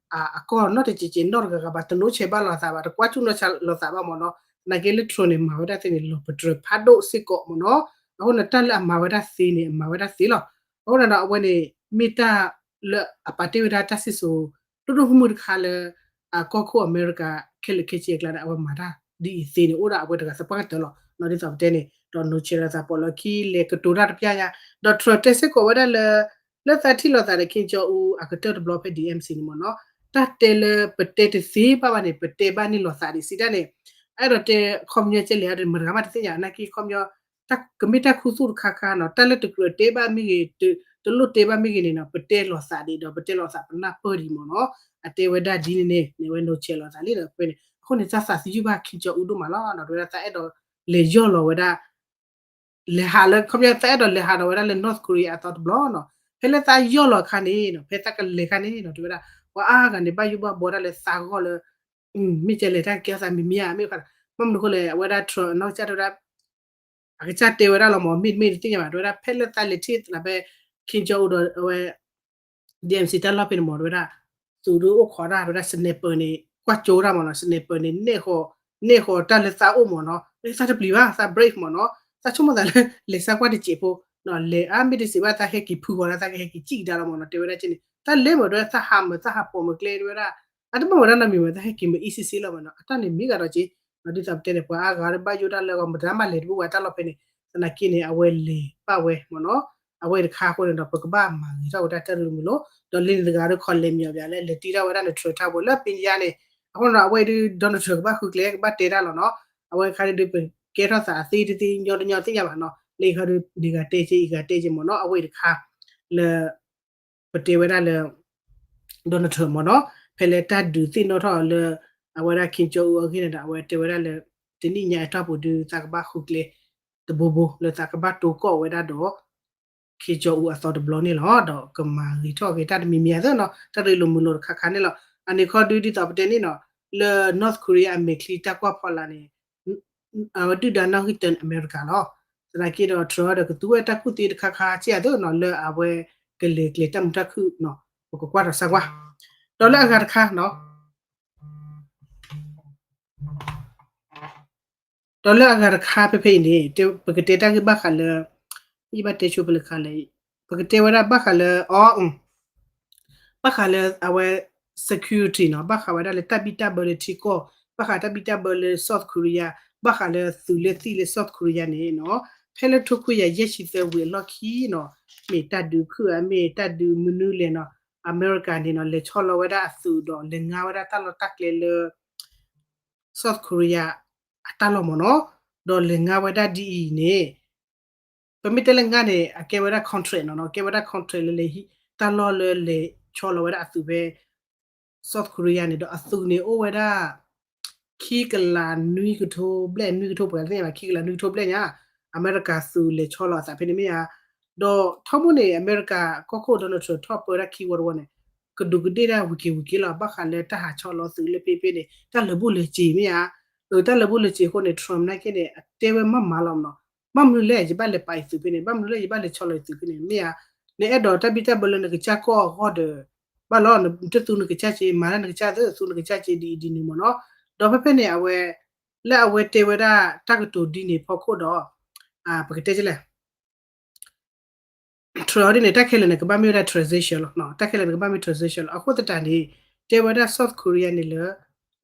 အကီၢ်နီတစဲးစဲးနီတဂၤဂၤဘၣ် တနိဆဲးဘၣ်လိာ်သးဘၣ် တကွၢ်ဆူၣ်နီၢ်ဆါလိာ်သးဘၣ်မ့ၢ်နီၤ, သနာ်က့လၢ Trump န့ၣ် မၤဝဲဒၣ်သ့န့ၣ် လီၤပတြၢၤဖးဒိၣ်စ့ၢ်ကီးမ့ၢ်နီၤ, အဃိန့ၣ်တၢ်လၢအမၤဝဲဒၣ်သ့န့ၣ် အမၤဝဲဒၣ်သ့လီၤ, အဃိန့ၣ်ဒီးအဝဲန့ၣ် မ့ၢ်တၢ်လၢအပာ်တ့ၢ်ဝဲဒၣ်တၢ်စံၣ်စိၤ ဒိၣ်ဒိၣ်မုၢ်မုၢ်တခါလၢ အကီၢ်ခိၣ်အမဲရကၤ ခဲလၢာ်ခဲဆ့အကျါဒီး အဝဲမၤတၢ်ဒ်အံၤသ့န့ၣ် အိၣ်ဒၣ်အဝဲတဂၤသပှၢ်ကတၢၢ်လီၤ, ဒ်သိးပတဲန့ၣ် ဒီးနိဆဲးလိာ်သးပိာ်လီၤခံ လဲၤကတိၤတၢ်တပျၢ်ညါ, ဒီး Trump တဲစ့ၢ်ကီးဝဲဒၣ်လၢ လၢသးထံၣ်လိာ်သးဒီး Kim Jong Un အကတၢၢ်တဘျီဖဲ D M Z န့ၣ်မ့ၢ်နီၤ, တၢ်တဲလၢပတဲတသ့ဘၣ်ဘၣ်န့ၣ် ပတဲဘၣ်န့ၢ်လိာ်သးဒံးစံးတၢ်န့ၣ်, အဲၣ်ဒိးတဲခီပညီကဲလဲၣ် မတဂၤမးတသ့ၣ်ညါ နာ်က့ခီပညီ ကမ့ၢ်တၢ်ခူသူၣ်တခါခါနီၤ, တၢ်လၢတကြၢးတဲဘၣ်မ့ၢ်ဂ့ၤ, တလိၣ်တဲဘၣ်မ့ၢ်ဂ့ၤန့ၣ်နီၤ, ပတဲလိာ်သးဒံးဒီး ပတဲလိာ်သးပနၢ်ပၢၢ်ဒံးမ့ၢ်နီၤ, အတဲဝဲဒၣ်ဒ်န့ၣ်န့ၣ် န့ၣ်ဝဲနိဆဲးလိာ်သးလံဒီးဖဲန့ၣ် အဃိန့ၣ် တၢ်သးသယုၢ်ဘၣ် Kim Jong Un ဒိၣ်မးလီၤနီၤ, တဲဝဲဒၣ်သးအဲၣ်ဒိးလဲၤယီၢ်လီၤဝဲဒၣ် လဲၤဟးလၢ ခီပညီသးအဲၣ်ဒိးလဲၤဟးဒီးဝဲဒၣ်လၢ North Korea အသီတဘျီနီၤ, ဖဲလၢသးယီၢ်လီၤအခါန့ၣ်နီၤ, ဖဲသးကလဲၤအခါန့ၣ်နီၤ, တဲဝဲဒၣ် ပှၤအါဂၤန့ၣ် ဘၣ်ယိၣ်ဘၣ်ဘှီတၢ်လၢသးဂီၢ်လၢ မ့ၢ်ကဲလဲၣ် တၢ်ကကဲထီၣ်သးမံၤမံၤဧါ မ့ၢ်ခါ, ဘၣ်မနုၤအဃိလဲၣ် အဝဲဒၣ် Trump အနီၢ်ကစၢ်တဲဝဲဒၣ် အကစၢ်တဲဝဲဒၣ်လီၤမ့ၢ် မ့ၢ်မ့ၢ်တသ့ၣ်ညါဘၣ် တဲဝဲဒၣ် ဖဲလၢသးလဲၤထံၣ်သးဖဲ Kim Jong Un ဒီးအဝဲ D M Z တၢ်လီၢ်ဖဲန့ၣ်မ့ၢ် တဲဝဲဒၣ် သုးဒုးအိၣ်ခိးတၢ် တဲဝဲဒၣ် sniper န့ၣ် ကွၢ်ကၠိတၢ်မ့ၢ်နီၤ, sniper န့ၣ် နဲၣ်ဃီၤတၢ်လၢသးအိၣ်မ့ၢ်နီၤ, သးတပျံၤဘၣ် သး brave မ့ၢ်နီၤ, သးဆိကမိၣ်သးလၢ လဲၤစးကွၢ်တစဲးဖိ လဲၤအါမ့ၢ်တစဲးဘၣ် သးဟဲက့ၤဖုဂီၤတၢ် သးကဟဲက့ၤစံၣ်ကဒါလီၤမ့ၢ်နီၤ, တဲဝဲဒၣ်ကဲန့ၣ် တၢ်လဲၤမ့ၢ် တဲဝဲဒၣ် သးဟးမ့ၢ် သးဟးပိာ်မ့ၢ်ကျဲ တဲဝဲဒၣ် အတဘၣ်မ့ၢ်ဒၣ်နီတမံၤမ့ၢ် သးဟဲက့ၤမ့ၢ်အ့ၣ်စ့ၣ်စ့ၣ်လီၤမ့ၢ်နီၤ, အတၢ်န့ၣ်မ့ၢ်ဂၤဒီးက့ ဒ်သိးပတဲန့ၣ် ပှၤအါဂၤဒီးဘၣ်ယိၣ်တၢ်လၢအဂီၢ် မတၤမးလဲၤတဘူၣ်ဝဲတၢ်လီၢ်ဖဲန့ၣ်, သနာ်က့န့ၣ် အဝဲလဲၤဘၣ်ဝဲမ့ၢ်နီၤ, အဝဲတခါအဃိန့ၣ်ဒီး ပကဘၣ်မၤဂ့ၤထီၣ်ဝဲဒၣ်တၢ်ရ့လိာ်မုာ်လိာ်, ဒီးလၢန့ၣ်တဂၤဒီး ခီလဲၤမ့ၢ်အီၤဘၣ်လၢ လဲၤတံၢ်ထီၣ်ဝဲဒၣ်န့ၣ် Trump ထါဘိလၢပညါန့ၣ်, အဃိန့ၣ်ဒီး အဝဲဒုး Donald Trump ကဘၣ်ဃုကျဲ ကဘၣ်တဲတၢ်လီၤနီၤ, အဝဲတခါဒုး ပကဲထီၣ်သးအသ့တသ့ ညီတညီသ့ၣ်ညါဘၣ်နီၤ, လၢအံၤခါဒုး န့ၢ်ဂၤတဲက့ အံၤဂၤတဲက့မ့ၢ်နီၤ, အဝဲတခါ လၢ ပတဲဝဲဒၣ်လၢ Donald Trump မ့ၢ်နီၤ, ဖဲလၢတၢ်ဒုးသ့ၣ်နီၣ်ထီၣ်အီၤလၢ အဝဲဒၣ် Kim Jong Un အဂ့ၢ်န့ၣ်ဒီး အဝဲတဲဝဲဒၣ်လၢ တနံၣ်ညါအတီၢ်ပူၤဒုး သးကဘၣ်ဃုကျဲ တဘိဘိ လၢသးကဘၣ်တိၢ်ကီၢ်ဝဲဒၣ်ဒီး Kim Jong Un အသီတဘျီန့ၣ်လီၤ. ဒီးကမၤဂ့ၤထီၣ်က့ၤတၢ်တမံၤမံၤအသိးနီၤ, တၢ်ရ့လိာ်မုာ်လိာ်တခါခါန့ၣ်လီၤ. အန့ၣ်ခီဒုးဒ်သိးပတဲန့ၣ်နီၤ, လၢ North Korea အမဲာ်ချံတၢ်ကွၢ်ဖီလာ်န့ၣ် အဝဲဒုၣ်ဒါနီၣ်ဂံၢ်တၢန့ၣ် အမဲရကၤလီၤ. သနာ်က့ဒီး Trump ဒီးကသူဝဲတၢ်ကူၣ်သ့တခါခါကဲအသိးနီၤ, လၢအဝဲကလဲၤကျဲၤတၢ်မုာ်တၢ်ခုၣ်နီၤ, ပကကွၢ်ဒီးစၢ်ကွၢ်, ဒီးလၢအဂၤတခါနီၤ ဒီးလၢအဂၤတခါဖဲဖဲအံၤန့ၣ် ပကတဲတၢ်ဂ့ၢ်ဘၣ်ဃးလၢ ယဘၣ်တဲဆိဖဲလဲၣ်ခါလဲၣ်, ပကတဲဝဲဒၣ်ဘၣ်ဃးလၢ အီ ဘၣ်ဃးလၢအဝဲ security နီၤ, ဘၣ်ဃးဝဲဒၣ်လၢတၢ်ဘံၣ်တၢ်ဘၢလၢထံကီၢ်, ဘၣ်ဃးတၢ်ဘံၣ်တၢ်ဘၢလၢ South Korea, ဘၣ်ဃးလၢသုးလၢသံၣ်လၢ South Korea န့ၣ်နီၤ, ဖဲလၢထိခွံကယၤယဲၢ်ဆံသၢဝံၤအလီၢ်ခံနီၤ, မ့ၢ်တၢ်ဒုးခုၣ်ဧါ မ့ၢ်တၢ်ဒုးမနုၤလဲၣ်နီၤ, အမဲရကၤန့ၣ်နီၤ လဲၤဆီလီၤဝဲဒၣ်အသုးဒီး လဲၤငါဝဲဒၣ်တၢ်လီၢ်တၢ်ကျဲလၢ South Korea အတၢ်လီၢ်မ့ၢ်နီၤ, ဒီးလဲၤငါဝဲဒၣ်ဒ်အံၤန့ၣ် ပမ့ၢ်တဲလၢငါန့ၣ် အကဲဝဲဒၣ် contract နီၤ, ကဲဝဲဒၣ် contract လၢလဲၤဟံးတၢ်လီၢ်လၢလဲၤဆီလီၤဝဲဒၣ်အသုးဖဲ South Korea န့ၣ်ဒီး အသုးန့ၣ်အိၣ်ဝဲဒၣ် ခံကလးနွံကထိဘျဲၣ် နွံကထိပှဲၤသ့ၣ်ညါဘၣ် ခံကလးနွံကထိဘျဲၣ်ညါ, အမဲရကၤသုးလဲၤဆီလီၤအသးဖဲန့ၣ်မ့ၢ်ဧါ, ဒီးထီဘိန့ၣ် အမဲရကၤကီၢ်ခိၣ် Donald Trump ထီၣ်ပၢတၢ်ခံဝီတဝီန့ၣ် ကဒူးကဒ့ၣ်တၢ်ဝံၤက့ၤဝံၤက့ၤလီၤ, ဘၣ်ဃးလၢတၢ်ဟးဆီလီၤသုးလၢဖဲဖဲန့ၣ် တၢ်လၢာ်ဘူၣ်လၢာ်စ့ၤမ့ၢ်ဧါ, အတၢ်လၢာ်ဘူၣ်လၢာ်စ့ၤအဃိန့ၣ် Trump နာ်က့န့ၣ် အတဲဝဲမးမးလီၤနီၤ, ဘၣ်မနုၤလဲၣ် ယဘၣ်လဲၤပာ်အံၤသုးဖဲန့ၣ် ဘၣ်မနုၤလဲၣ် ယဘၣ်လဲၤဆီလီၤအံၤသုးဖဲန့ၣ် မ့ၢ်ဧါ, နအဲၣ်ဒိးတၢ်ဘံၣ်တၢ်ဘၢလၢနကစၢ်ကီၢ်အဂီၢ်ဒီး ဘၣ်လီၤ နတသူနကစၢ်က့ မၤလၢနကစၢ်သ့ သူနကစၢ်က့ဒ်အံၤဒ်နုၤမ့ၢ်နီၤ, ဒီးဖဲဖဲန့ၣ် အဝဲ လၢအဝဲတဲဝဲဒၣ်တၢ်ကတိၤဒ်န့ၣ်ဖီခိၣ်ဒီး ပကတဲလဲၣ် Trump အီၤဒ်န့ၣ် တၢ်ခဲလၢာ်န့ၣ် ကဘၣ်မ့ၢ်ဝဲဒၣ် transition လီၤ. တၢ်ခဲလၢာ်န့ၣ် ကဘၣ်မ့ၢ် transition လီၤ. အဃိသတးန့ၣ် တဲဝဲဒၣ် South Korea န့ၣ်လၢ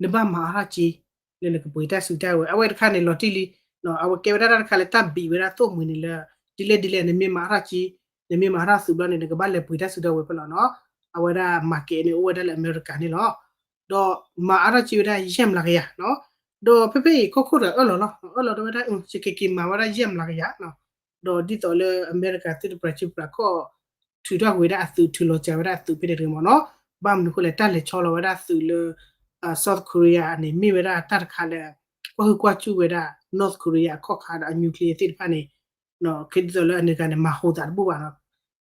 နဘၣ်မၤအါထီၣ်က့ လၢနကပှ့ၤတၢ်စုတၢ်ဝဲၤ အဝဲတခါန့ၣ် လီၤတံၢ်လံ. အဝဲကဲဝဲဒၣ်တၢ်တခါလၢတၢ်ဘံးဝဲဒၣ်သိၣ်မှံၤန့ၣ်လၢ ဒ်လဲၣ်ဒ်လဲၣ် နမ့ၢ်မၤအါထီၣ်က့ နမ့ၢ်မၤအါထီၣ်သုးဘျီန့ၣ် နကဘၣ်လဲၤပှ့ၤတၢ်စုတၢ်ဝဲၤဖဲလီၤနီၤ. အဝဲဒၣ် market န့ၣ် အိၣ်ဝဲဒၣ်လၢအမဲရကၤန့ၣ်လီၤ. ဒီးမၤအါထီၣ်က့ဝဲဒၣ် ယဲၢ်မျးကယၤနီၤ. ဒီးဖဲဖဲအံၤ ကီၢ်ခိၣ်တဂၤအၢၣ်လီၤလီၤ, အၢၣ်လီၤဒီးဝဲဒၣ် ယကက့ၤမၤဝဲဒၣ်ယဲၢ်မျးကယၤနီၤ. ဒီးဒ်သိးလၢအမဲရကၤသုးတပြးစုပြးကီၢ် ထုးထီၣ်ကွံာ်ဝဲဒၣ်အသုး ထုးလီၤစှၤဝဲဒၣ်အသုးဖဲန့ၣ်တဂ့ၤမ့ၢ်နီၤ. ဘၣ်မနုၤအဃိလဲၣ် တၢ်လဲၤဆီလီၤဝဲဒၣ်သုးလၢ South Korea န့ၣ် မ့ၢ်ဝဲဒၣ်တၢ်တခါလၢ ကွၢ်ဟုၣ်ကွၢ်စူၣ်ဝဲဒၣ် North Korea အခီၣ်ခါဒီးအ nuclear သ့ၣ်တဖၣ်န့ၣ် ခဲဒ်သိးလၢအန့ၣ်ကန့ၣ် မၤဟိးသးတဘူၣ်ဘၣ်နီၤ,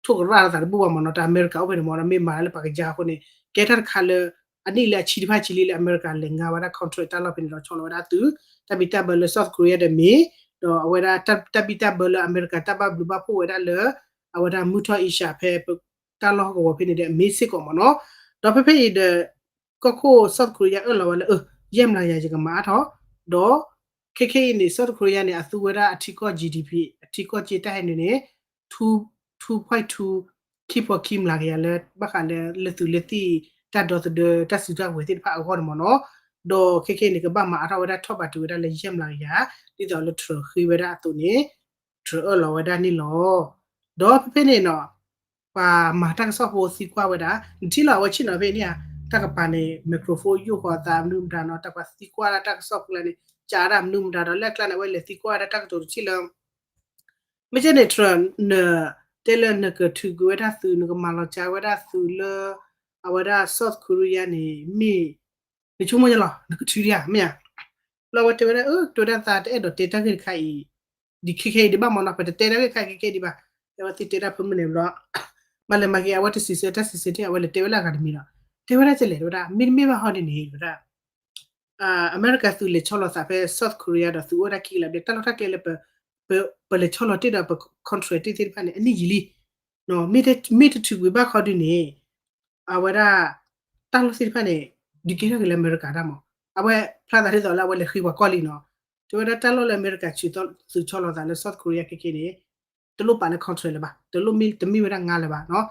ထိၣ်ကရၢ်သးတဘူၣ်ဘၣ်မ့ၢ်နီၤ. တၢ်အမဲရကၤအိၣ်ဖဲန့ၣ်မ့ၢ်နီၤ မ့ၢ်မၤလၢပှၤကယါအဃိန့ၣ် ကဲတၢ်တခါလၢ အနံၣ်လၢအဆံတဖၣ်ဆံလံလၢအမဲရကၤလဲၤငါဝဲဒၣ် contract တၢ်လီၢ်ဖဲန့ၣ်ဒီးဆီလီၤဝဲဒၣ်သုး တၢ်ဘံၣ်တၢ်ဘၢလၢ South Korea ဒီးမ့ၢ် ဒီးအဝဲဒၣ်တၢ်ဘံၣ်တၢ်ဘၢလၢအမဲရကၤတၢ်ဘၣ်ဘျုးဘၣ်ဖှိၣ်ဝဲဒၣ်လၢ အဝဲဒၣ်မုၢ်ထီၣ်အ့ရှၢၣ်ဖဲ တၢ်လီၢ်ဟီၣ်ကဝီၤဖဲန့ၣ်ဒီးအမ့ၢ်စ့ၢ်ကီးမ့ၢ်နီၤ. ဒီးဖဲဖဲအံၤဒီး ကီၢ်ခိၣ် South Korea အၢၣ်လီၤဝဲလၢ အ ယဲၢ်မျးကယၤယကမၤအါထီၣ် ဒီး ခဲခဲအံၤန့ၣ် South Korea န့ၣ် အသူဝဲဒၣ်အထံကီၢ် G D P အထံကီၢ်စ့တၢ်ဟဲနုာ်န့ၣ် two point two ခံဖီခံမျးကယၤလၢ ဘၣ်ဃးလၢ လၢသုးလၢသံၣ် တၢ်ဒီသဒၢ တၢ်စုတၢ်ဝဲၤသ့ၣ်တဖၣ်အဂီၢ်န့ၣ်မ့ၢ်နီၤ. ဒီးခဲခဲအံၤန့ၣ် ကဘၣ်မၤအါထီၣ်ဝဲဒၣ်ထီၣ်ဘးတုၤဝဲဒၣ်လၢယဲၢ်မျးကယၤ ဒ်သိးလၢ Trump ဃ့ဝဲဒၣ်အသိးန့ၣ် Trump အၢၣ်လီၤဝဲဒၣ်န့ၣ်လီၤ. ဒီးဖဲဖဲန့ၣ်နီၤ ပှၤမၤတၢ်ကစီၣ်ဖိသံကွၢ်ဝဲဒၣ် နထံၣ်လီၤအဝဲဆ့ၣ်နီၤဖဲန့ၣ်ဧါ တၢ်ကပၤန့ၣ် microphone ယိၣ်ဃီအသးမနုၤမတၤနီၤ တၢ်ပှၤသံကွၢ်ဒၣ်တၢ်ကစီၣ်ဖိလၢန့ၣ် ကးဒၣ်မနုၤမတၤဒီး လၢအကျါန့ၣ် အဝဲလဲၤသံကွၢ်ဝဲဒၣ်တၢ်ကတိၤတထံၣ်လၢ မ့ၢ်ကဲန့ၣ် Trump န တဲလၢနကထုးကွံာ်ဝဲဒၣ်သုး နကမၤလီၤစှၤဝဲဒၣ်သုးလၢ အဝဲဒၣ် South Korea န့ၣ် မ့ၢ် နဆိကမိၣ်ယလီၤ နကထုးဒံးဧါ မ့ၢ်ဧါ. လၢအဝဲတဲဝဲဒၣ် အၢ တဲဝဲဒၣ်သးတအဲၣ်ဒိးတဲတၢ်ဂ့ၢ်တခါအံၤ ဒ်ခဲခဲအံၤဒံးဘၣ်မ့ၢ်နီၤ ပတတဲတၢ်ဂ့ၢ်တခါခဲခဲဒံးဘၣ်. တဲဝဲသ့တဲတၢ်ဖုမုၢ်န့ၣ်ဘျီ မၤလဲၤမၤက့ၤ အဝဲတစံးဆၢတၢ်စံးဆၢန့ၣ် အဝဲလဲၤတဲဝဲလၢအဂၤတမံၤဒီး တဲဝဲဒၣ်ကလဲၣ် တဲဝဲဒၣ် မ့တမ့ၢ်ဘၣ်ဟီဒ်န့ၣ် တဲဝဲဒၣ် အမဲရကၤသုးလဲၤဆီလီၤသးဖဲ South Korea ဒီးသုးအိၣ်ဝဲဒၣ်ခံကလးဘျဲၣ် တၢ်လီၢ်တၢ်ကျဲလၢ ပလဲၤဆီလီၤတ့ၢ်ဒီးပ contract တ့ၢ်သ့ၣ်တဖၣ်န့ၣ် အနံၣ်ယံာ်လံ. မ့ၢ်တထုးကွံာ်ဘၣ်ခီဒုန့ၣ် အဝဲဒၣ် တၢ်လီၢ်သ့ၣ်တဖၣ်န့ၣ် ဒုးကဲထီၣ်က့ၤလၢအမဲရကၤတၢ်မး အဝဲဖျါသးဒ်သိးလၢအဝဲလဲၤဃ့ပှၤကီၢ်လံနီၤ. တဲဝဲဒၣ်တၢ်လီၢ်လၢအမဲရကၤသုးဆီလီၤသးလၢ South Korea ခဲခဲန့ၣ် တလိၣ်ပာ်လၢ contract လၢၤဘၣ် တလိၣ်မ့ၢ်တမ့ၢ်ဝဲဒၣ်ငါလၢၤဘၣ်နီၤ.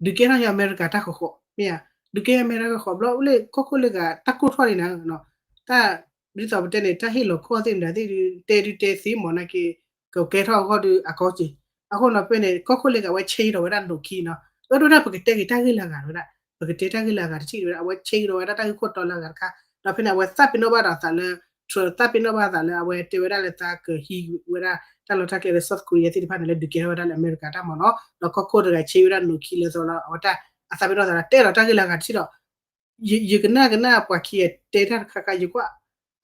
ဒုးကဲထီၣ်က့ၤအမဲရကၤတၢ်ဃီဃီ မ့ၢ်ဧါ. ဒုးကဲထီၣ်အမဲရကၤဃီဃီဘျီ အိၣ်လၢကီၢ်ခိၣ်လၢဂၤတၢ်ကိၢ်ထီၣ်န့ၣ်နၤ တၢ် ဒ်သိးပတဲန့ၣ် တၢ်ဟ့ၣ်လီၤကီၢ်သ့ၣ်မတၤသ့ၣ်ဒုး တဲဒုးတဲသ့မ့ၢ်နာ်က့ ကကဲထီၣ်အဂီၢ်ဒုးအကီက့ၤ. အဃိနီၤဖဲန့ၣ် ကီၢ်ခိၣ်လၢဂၤဝဲ change ဒီးဝဲဒၣ်နီၣ်ခံနီၤ. အၢ တဲဝဲဒၣ်ပကတဲက့ၤတၢ်ဂ့ၢ်လၢအဂၤဝဲဒၣ် ပကတဲတၢ်ဂ့ၢ်လၢအဂၤတထံၣ်ဝဲဒၣ် အဝဲ change ဒီးဝဲဒၣ်တၢ်ဂ့ၢ်ခိၣ်တီလၢအဂၤတခါ. ဒီးဖဲန့ၣ် အဝဲသးပ့ၤနီၣ်ဘၣ်ဒီးသးလၢ Trump သးပ့ၤနီၣ်ဘၣ်သးလၢအဝဲတဲဝဲဒၣ်လၢသးကဟံးဝဲဒၣ်တၢ်လီၢ်တၢ်ကျဲလၢ South Korea သ့ၣ်တဖၣ်န့ၣ် လၢဒုးကဲထီၣ်ဝဲဒၣ်လၢအမဲရကၤတၢ်မ့ၢ်နီၤ. ဒီးကီၢ်ခိၣ်တဂၤ change ဝဲဒၣ်နီၣ်ခံလၢသိးလီၤ အဝဲတၢ် အသးပ့ၤနီၣ်သးလၢတဲဒီးတၢ်ဂ့ၢ်လၢအဂၤတထံၣ်ဒီး ယ ယကနၣ်ကနၣ်ပှၤခံဂၤတဲတၢ်တခါခါ ယကွၢ်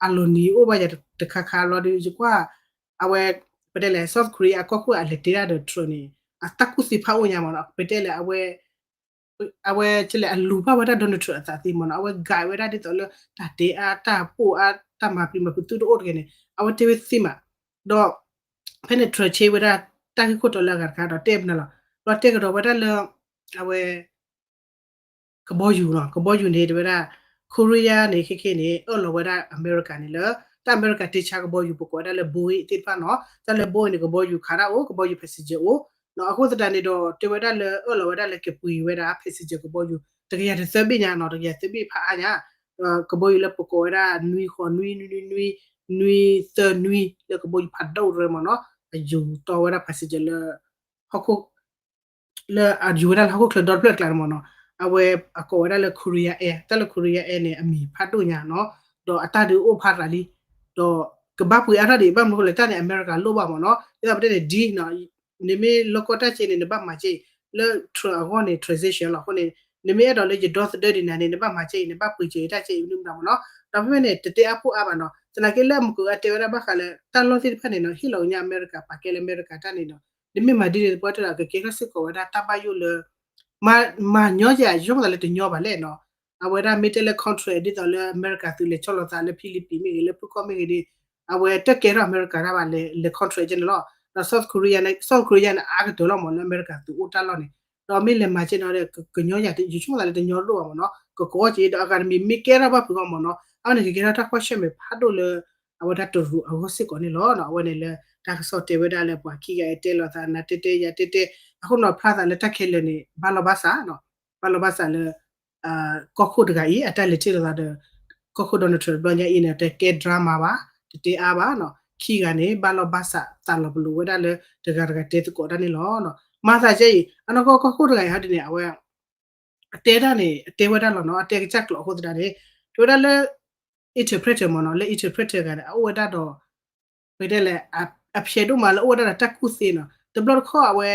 အလီၤနံၤအိၣ်ဘၣ်ယၤတခါခါလီၤဒီး ယကွၢ် အဝဲ ပတဲလဲၣ် South Korea အကီၢ်ခိၣ်အလဲၤတဲဒၣ်ဒီး Trump န့ၣ် အတၢ်ကူၣ်သ့ဖးအိၣ်ညါမ့ၢ်နီၤ ပတဲလဲၣ် အဝဲ အဝဲကလဲၣ် အလူၤဘၣ်ဝဲဒၣ် Donald Trump အသးသ့မ့ၢ်နီၤ အဝဲ guide ဝဲဒၣ်ဒ်သိးလၢ တၢ်တဲအါ တၢ်ပိာ်အါ တၢ်မၤပျံၤမၤဖုးသုတအိၣ်တဂ့ၤန့ၣ် အဝဲတဲဝဲသ့မး ဒီး ဖဲန့ၣ် Trump change ဝဲဒၣ် တၢ်ဂ့ၢ်ခိၣ်တီလၢအဂၤတခါဒီးတဲမနုၤလီၤ ဒီးတဲကဒီးဝဲဒၣ်လၢ အဝဲ ကဘီယူၤနီၤ ကဘီယူၤန့ၣ် တဲဝဲဒၣ် Korea န့ၣ် ခဲခဲန့ၣ် အၢၣ်လီၤဝဲဒၣ်အမဲရကၤန့ၣ်လၢ တၢ်အမဲရကၤတ့ဆါကဘီယူၤ ပကိးဝဲဒၣ်လၢ Boeing သ့ၣ်တဖၣ်နီၤ တၢ်လၢ Boeing န့ၣ် ကဘီယူၤခးတၢ်အိၣ် ကဘီယူၤ passenger အိၣ် အဃိသတးန့ၣ်ဒီး တဲဝဲဒၣ်လၢအၢၣ်လီၤဝဲဒၣ်လၢကပှ့ၤဝဲဒၣ် passenger ကဘီယူၤ တကယၤတသၢဘ့ၣ်ညါနီၤ တကယၤသၢဘ့ၣ်ဖးအါညါ ကဘီယူၤလၢပကိးဝဲဒၣ် နွံဃိးနွံ နွံနွံ နွံ နွံသၢနွံ လၢကဘီယူၤဖးဒိၣ်တရၢမ့ၢ်နီၤ အယူၤတီဝဲဒၣ် passenger လၢ ဟီၣ်ခိၣ် လၢအယူၤဝဲဒၣ်လၢဟီၣ်ခိၣ်ချၢဒီတဖျၢၣ်အကျါန့ၣ်မ့ၢ်နီၤ အဝဲအကိးဝဲဒၣ်လၢ Korea Air တၢ်လၢ Korea Air န့ၣ် အမံၤဖးဒိၣ်ညါနီၤ ဒီးအတၢ်ဒုးအိၣ်ဖးရၤလံ ဒီးကဘၣ်ပှ့ၤအါထီၣ်ဒံး ဘၣ်မနုၤဃိလဲၣ် တၢ်န့ၣ် အမဲရကၤလိၣ်ဘၣ်မ့ၢ်နီၤ ဒ်သိးပတဲန့ၣ် ဒ်နီၤ နမ့ၢ်လီၢ်ကီၢ်တၢ်စ့န့ၣ် နဘၣ်မၤစ့အံၤ လၢ Trump အဂီၢ်န့ၣ် transition လီၤ အဃိန့ၣ် နမ့ၢ်အဲၣ်ဒိးလၢယဒီသဒၢဒံးနၤန့ၣ် နဘၣ်မၤစ့အံၤ နဘၣ်ပှ့ၤစ့အံၤတၢ်စ့အံၤမနုၤမတၤမ့ၢ်နီၤ ဒီးဖဲဖဲန့ၣ် တတဲအါဖှိၣ်အါဘၣ်နီၤ သနာ်က့လၢအမုၢ်ကအိၣ်အတဲဝဲဒၣ်ဘၣ်ဃးလၢ တၢ်လီၢ်သ့ၣ်တဖၣ်န့ၣ်နီၤ ဟ့ၣ်လီၤကညီအမဲရကၤ ပာ်ကဲလၢအမဲရကၤတၢ်န့ၣ်နီၤ နမ့ၢ်မၤဒ်န့ၣ်သပှၢ်တၢၢ်ဒီး ကကဲထီၣ်စ့ၢ်ကီးဝဲဒၣ်တၢ်ဘၣ်ယိၣ်လၢ မၤညီယၤ ယဆိကမိၣ်သးလၢတညီဘၣ်လဲၣ်နီၤ အဝဲဒၣ်မ့ၢ်တဲလၢ contract ဒ်သိးလၢအမဲရကၤသုးလဲၤဆီလီၤသးလၢ Philippines မ့ၢ်ဂ့ၤ လၢဖုကီၢ်မ့ၢ်ဂ့ၤဒီး အဝဲတကဲထီၣ်အမဲရကၤတၢ်ဘၣ် လဲၤ contract ကဲန့ၣ်လီၤ ဒီး South Korea န့ၣ် South Korea န့ၣ် အါကတၢၢ်လီၤမ့ၢ်လၢအမဲရကၤသုးအိၣ်တၢ်လီၢ်န့ၣ် ဒီးမ့ၢ်လဲၤမၤကဲန့ၣ်ဒီး ကညီယၤ ယဆိကမိၣ်သးလၢတညီလိၣ်ဘၣ်မ့ၢ်နီၤ ကကိးက့ၤဒီးအဂၤတမံၤ မ့ၢ်ကဲထီၣ်ဘၣ်ဖုးဂီၢ်မ့ၢ်နီၤ အဝဲန့ၣ်ကကဲထီၣ်တၢ်ကွၢ်ဆၢၣ်မဲာ်ဖးဒိၣ်လၢ အဝဲဒၣ်တရူးအဂီၢ်စ့ၢ်ကီးန့ၣ်လီၤ. အဝဲန့ၣ်လၢတၢ်ကစီၣ်တဲဝဲဒၣ်လၢပှၤခံဂၤအတဲလိာ်သးနၤတဲတဲယၤတဲတဲ အဃိန့ၣ်ဖျါသးလၢတၢ်ခဲလၢာ်န့ၣ် ဘၣ်လီၤဘၣ်စး ဘၣ်လီၤဘၣ်စးလၢ ကီၢ်ခိၣ်တဂၤအံၤ အတၢ်လဲၤထံၣ်လိာ်သးဒီး ကီၢ်ခိၣ် Donald Trump တဘျီညါအံၤန့ၣ် တကဲ drama ဘၣ်, တတဲအါဘၣ်, ခံဂၤန့ၣ် ဘၣ်လီၤဘၣ်စးသးလီၤပလိာ်ဝဲဒၣ်လၢတဂၤတဂၤတဲသကိးတၢ်န့ၣ်လီၤ. မၤသးကဲအံၤ အနီၢ်ကီၢ်ကီၢ်ခိၣ်တဂၤအံၤဟီဒ်န့ၣ် အဝဲ အတဲတၢ်န့ၣ် အတဲဝဲဒၣ်လီၤနီၤ အတဲကစၢ်ကျိာ်အဃိသတးန့ၣ် တဲဝဲဒၣ်လၢ interpreter မ့ၢ်နီၤ လၢ interpreter တဂၤန့ၣ် အအိၣ်ဝဲဒၣ်ဒီး ပတဲလဲၣ် အဖျဲးဒိၣ်မးလၢအိၣ်ဝဲဒၣ်ဒီးတၢ်ကူၣ်သ့နီၤ တဘျီတခီၣ်အဝဲ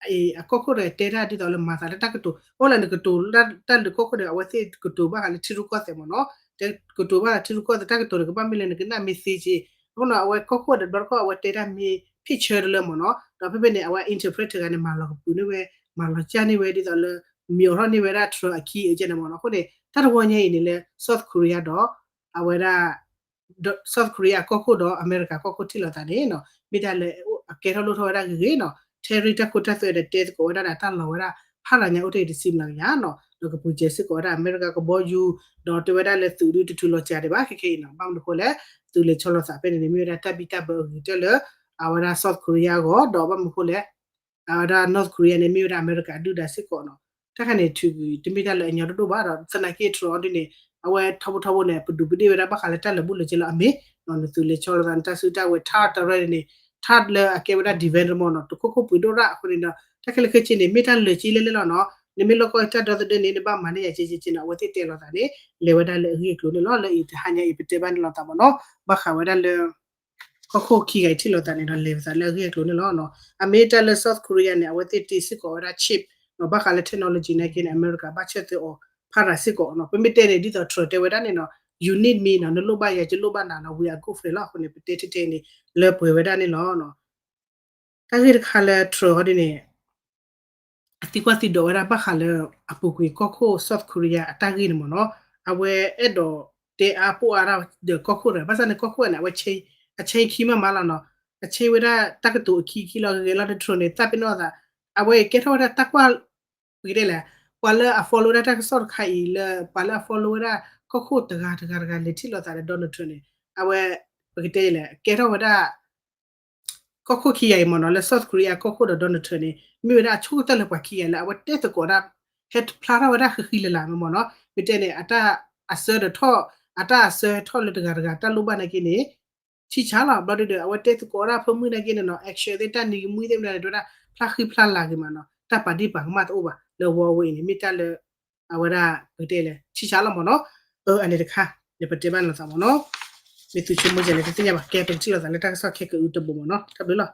အကီၢ်ခိၣ်တဂၤတဲတၢ်ဒ်သိးလၢမၤသးလၢတၢ်ကတိၤ အိၣ်လၢနကတိၤ တၢ်လၢကီၢ်ခိၣ်တဂၤ အဝဲသ့ၣ်ကတိၤဘၣ်ဃးလၢထံရူၢ်ကီၢ်သဲးမ့ၢ်နီၤ တဲကတိၤဘၣ်ထံရူၢ်ကီၢ်သဲး တၢ်ကတိၤန့ၣ် ကဘၣ်မ့ၢ်လၢနကနၣ်မ့ၢ်သ့က့ အဃိနီၤ အဝဲကီၢ်ခိၣ်ဒီးတဘျီတခီၣ်အဝဲတဲတၢ်မ့ၢ် picture တလၢမ့ၢ်နီၤ ဒီးဖဲဖဲန့ၣ် အဝဲ interpreter တဂၤန့ၣ် မၤလီၤကပူၤန့ၢ်ဝဲ မၤလီၤကၢ်န့ၢ်ဝဲဒ်သိးလၢ မ့ၢ်အိးထီၣ်န့ၢ်ဝဲဒၣ် Trump အခံအကဲန့ၣ်မ့ၢ်နီၤ အဃိန့ၣ် တၢ်တဝီညါအံၤန့ၣ်လၢ South Korea ဒီး အဝဲဒၣ် South Korea အကီၢ်ခိၣ်ဒီးအမဲရကၤကီၢ်ခိၣ်ထံၣ်လိာ်သးန့ၣ်နီၤ မ့ၢ်တၢ်လၢအကဲထီၣ်လိၣ်ထီၣ်ဝဲဒၣ်ဂ့ၤဂ့ၤနီၤ ထဲရံၣ်တၢ်ခိတၢ်သွဲဒီးတဲသကိးဝဲဒၣ်ဒီးတၢ်လီၤဝဲဒၣ် ဖးရၤညါအိၣ်တ့ၢ်တဆံမျးကယၤနီၤ ဒီးကပူၤစဲးစ့ၢ်ကီးဝဲဒၣ်အမဲရကၤကဘီယူၤ ဒီးတဲဝဲဒၣ်လၢသုးဒုတထုးလီၤစှၤဒံးဘၣ်ခဲခဲအံၤနီၤ ဘၣ်မနုၤအဃိလဲၣ် သုးလဲၤဆီလီၤသးဖဲန့ၣ်န့ၣ် မ့ၢ်ဝဲဒၣ်တၢ်ဘံၣ်တၢ်ဘၢအဂ့ၤကတၢၢ်လၢ အဝဲဒၣ် South Korea အဂီၢ် ဒီးဘၣ်မနုၤအဃိလဲၣ် အဝဲဒၣ် North Korea န့ၣ် မ့ၢ်ဝဲဒၣ်အမဲရကၤအဒုၣ်ဒါစ့ၢ်ကီးနီၤ တၢ်ခါန့ၣ် ထုးကွံာ် တမ့ၢ်တၢ်လၢအညီတဒိၣ်ဘၣ်ဒီး သနာ်က့ Trump ဒ်န့ၣ် အဝဲထီဘိထီဘိန့ၣ် ပဒုးပဒ့ၣ်ဝဲဒၣ်ဘၣ်ဃးလၢတၢ်လၢာ်ဘူၣ်လၢာ်စ့လီၤအမ့ၢ် နသုးလဲၤဆီလီၤသးန့ၣ် တၢ်စုတၢ်ဝဲၤ ထါတရဲန့ၣ် ထါလၢအကဲဝဲဒၣ် defense မ့ၢ်နီၤ တခိၣ်ခိၣ်ပှ့ၤဒိၣ်ရၣ်အဃိန့ၣ်ဒီး တၢ်ခဲလၢာ်ခဲဆ့န့ၣ် မ့ၢ်တၢ်လၢာ်က့လဲၣ်လဲၣ်လီၤနီၤ နမ့ၢ်လိၣ်ကီၢ်တၢ်ဒီသဒၢန့ၣ် နဘၣ်မၤန့ၢ်ယၤက့က့က့နီၤ အဝဲသ့ၣ်တဲလိာ်သးန့ၣ် လဲၤဝဲဒၣ်လၢအဂ့ၢ်အကျိၤန့ၣ်လီၤ လၢအံၤတဟါညါအံၤ ပတဲဘၣ်န့ၣ်လိာ်သးမ့ၢ်နီၤ ဘၣ်ဃးဝဲဒၣ်လၢ ကီၢ်ခိၣ်ခံဂၤအံၤထံၣ်လိာ်သးန့ၣ်ဒီး လဲၤဝဲသးလၢအဂ့ၢ်အကျိၤန့ၣ်လီၤ. အမ့ၢ်တၢ်လၢ South Korea န့ၣ် အဝဲသ့ၣ်တ့စ့ၢ်ကီးဝဲဒၣ် chip နီၤ ဘၣ်ဃးလၢ technology နာ်က့န့ၣ် အမဲရကၤဘၣ်ဆၢသၢအီၤ ဖးရၤစ့ၢ်ကီးနီၤ ပမ့ၢ်တဲန့ၣ် ဒ်သိး Trump တဲဝဲဒၣ်န့ၣ်နီၤ you need me နီၤ နလိၣ်ဘၣ်ယၤ ယလိၣ်ဘၣ်နၤနီၤ we are good friend လီၤ အဃိန့ၣ် ပတဲထဲထဲန့ၣ် လၢပှဲၤဝဲဒၣ်န့ၣ်လီၤ. တၢ်ဂ့ၢ်တခါလၢ Trump ဟီဒ်န့ၣ် အသံကွၢ်သံဒိးဝဲဒၣ်ဘၣ်ဃးလၢ အပူၤကွံာ်ကီၢ်ခိၣ် South Korea အတၢ်ဂ့ၢ်န့ၣ်မ့ၢ်နီၤ အဝဲအဲၣ်ဒိးတဲအါပီၣ်အါဒၣ်ဒီးကီၢ်ခိၣ်တဂၤ ဘၣ်ဆၣ်န့ၣ်ကီၢ်ခိၣ်န့ၣ် အဝဲ အ change ခံမးမးလီၤနီၤ အ change ဝဲဒၣ်တၢ်ကတိၤအခံခံလီၤ ဂ့ၤဂ့ၤလီၤ Trump န့ၣ် သးပ့ၤနီၣ်သး အဝဲကဲထီၣ်ဝဲဒၣ်တၢ်ကွၢ် ပကတဲလဲၣ် ပှၤလၢအ follow ဝဲဒၣ်တၢ်ကစီၣ်တခါအံၤလၢ ပှၤလၢအ follow ဝဲဒၣ်ကီၢ်ခိၣ်တဂၤတဂၤတဂၤလဲၤထံၣ်လိာ်သးဒီး Donald Trump န့ၣ် အဝဲ ပကတဲလဲၣ် ကဲထီၣ်ဝဲဒၣ် ကီၢ်ခိၣ်ခံဂၤအံၤမ့ၢ်နီၤ လၢ South Korea ကီၢ်ခိၣ်ဒီး Donald Trump န့ၣ် မ့ၢ်ဝဲဒၣ်အဆိကတၢၢ်လၢပှၤခံဂၤလၢအဝဲတဲသကိးဒၣ် ဟဲဖျါထီၣ်ဝဲဒၣ်ဃံဃံလၤလၤမ့ၢ်နီၤ ပတဲန့ၣ် အတၢ်အဆၢဒီးထီၣ် အတၢ်အဆၢထီၣ်လၢတဂၤတဂၤတၢ်လိၣ်ဘၣ်နာ်က့န့ၣ် ထံဆးလီၤ ဘျီဒုဒီး အဝဲတဲသကိးဒၣ်ဖၢမုၢ်နာ်က့န့ၣ်နီၤ action သ့ၣ်တၢ်နံၤကမှံသ့ၣ်မနုၤန့ၣ် တဲဝဲဒၣ် ဖျါဃံဖျါလၤဂ့ၤမးနီၤ တၢ်ပာ်ဒ့ၣ်ပာ်ကမၣ်တအိၣ်ဘၣ် လၢဝီဝဲအံၤန့ၣ် မ့ၢ်တၢ်လၢ အဝဲဒၣ် ပကတဲလဲၣ် ထံဆးလီၤမ့ၢ်နီၤ အန့ၣ်တခါ ယပတဲဘၣ်န့ၣ်လီၤသးမ့ၢ်နီၤ မ့ၢ်သုဆိကမိၣ်ယဲလဲၣ်တသ့ၣ်ညါဘၣ် ကဲပကထံၣ်လိာ်သးလၢတၢ်ကစီၣ်ခဲကအုတဘိမ့ၢ်နီၤ တၢ်ဘျုးလီၤ